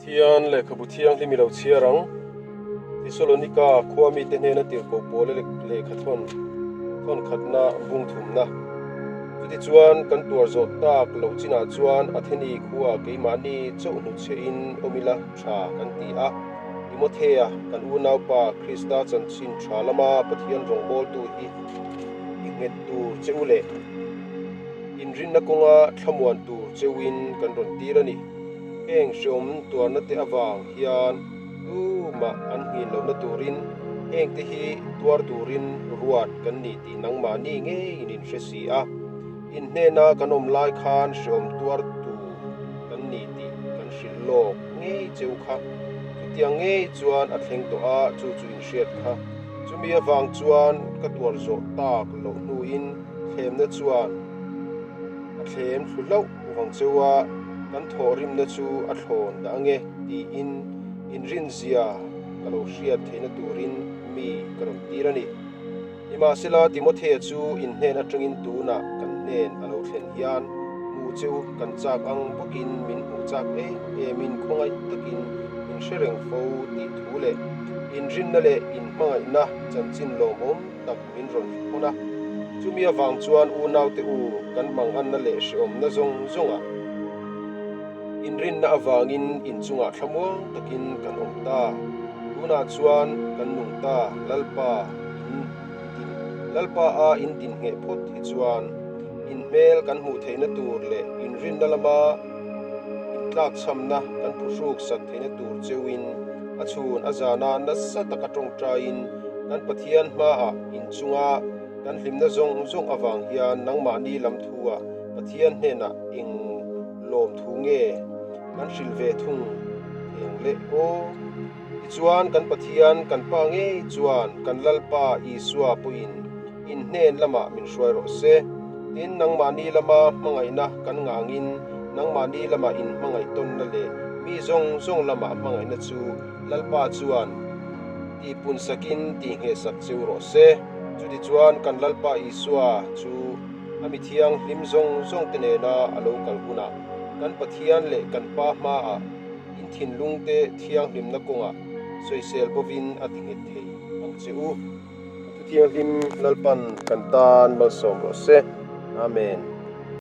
Pathian lehkhabu thianghlim i lo chhiar ang. Thesalonika khua mite hnena tirhkoh pawl lehkha thawn thawn khatna bung thumna. Chutichuan kan tuar zawh tak loh chinah chuan Atheni khua keimahni chauh hnutchhehin awm ila tha kan ti a. Timothea kan unaupa Krista chanchin tha lama Pathian rawngbawltu hi i nghet tur che u leh inrinna kawnga thlamuan tur cheuin kan rawn tir a ni. Heng hreawm tuarna te avang hian tumah an nghin lohna turin hengte hi tuar turin ruat kan ni tih nangmahni ngeiin in hre si a. In hnena kan awm lai khan hreawm tuar tur kan ni tih kan hrilh lawk ngei cheu kha. Chutiang ngei chuan a thleng tawh a, chu chu in hriat kha. Chumi avang chuan ka tuar zawh tak loh hnuin thlemna chuan a thlem thlu hlauh vang cheu a, kan thawhrimna chu a thlawn dah ange tiin inrinzia ka lo hriat theihna turin mi ka rawn tir a ni. Nimahsela Timothea chu in hnen atangin tunah kan hnen a lo thlen hian hmuh cheu kan chak ang bawkin min hmuh chak em emin khawngaih takin min hre reng fo tih thu leh inrinna leh inhmangaihna chanchin lawmawm tak min rawn hawn a. Chumi avang chuan unaute u kan manganna leh hrehawmna zawng zawngah inrinna avangin inchungah thlamuang takin kan awm ta. Tunah chuan kan nung ta Lalpa in din Lalpa a in din ngheh phawt hi chuan in hmel kan hmuh theihna tur leh inrinna lama intlakchhamna kan phuhruk sak theihna tur cheuhin a chhun a zana nasa taka tawngtaiin kan Pathian hmaah inchunga kan hlimna zawng zawng avang hian nangmahni lam thu-ah Pathian hnenah eng lawmthu nge kan hrilh ve thung thei ang le aw? Tichuan kan Pathian kan Pa ngei chuan kan Lalpa Isua pawhin in hnen lamah min hruai rawh se. Tin, nangmahni lama hmangaihna kan ngangin nangmahni lama in hmangaih tawnna leh mi zawng zawng lama hmangaihna chu Lalpa chuan tihpun sakin tihnghehsak cheu rawh se. Chutichuan kan Lalpa Isua chu a mi thianghlim zawng zawngte nena a lo kal hunah kan Pathian leh kan Pa hmaah in thinlungte thianghlimna kawngah sawisel bovin a ti nghet thei ang che u. Thu thianghlim Lalpan kan tan malsawm rawh se. Amen.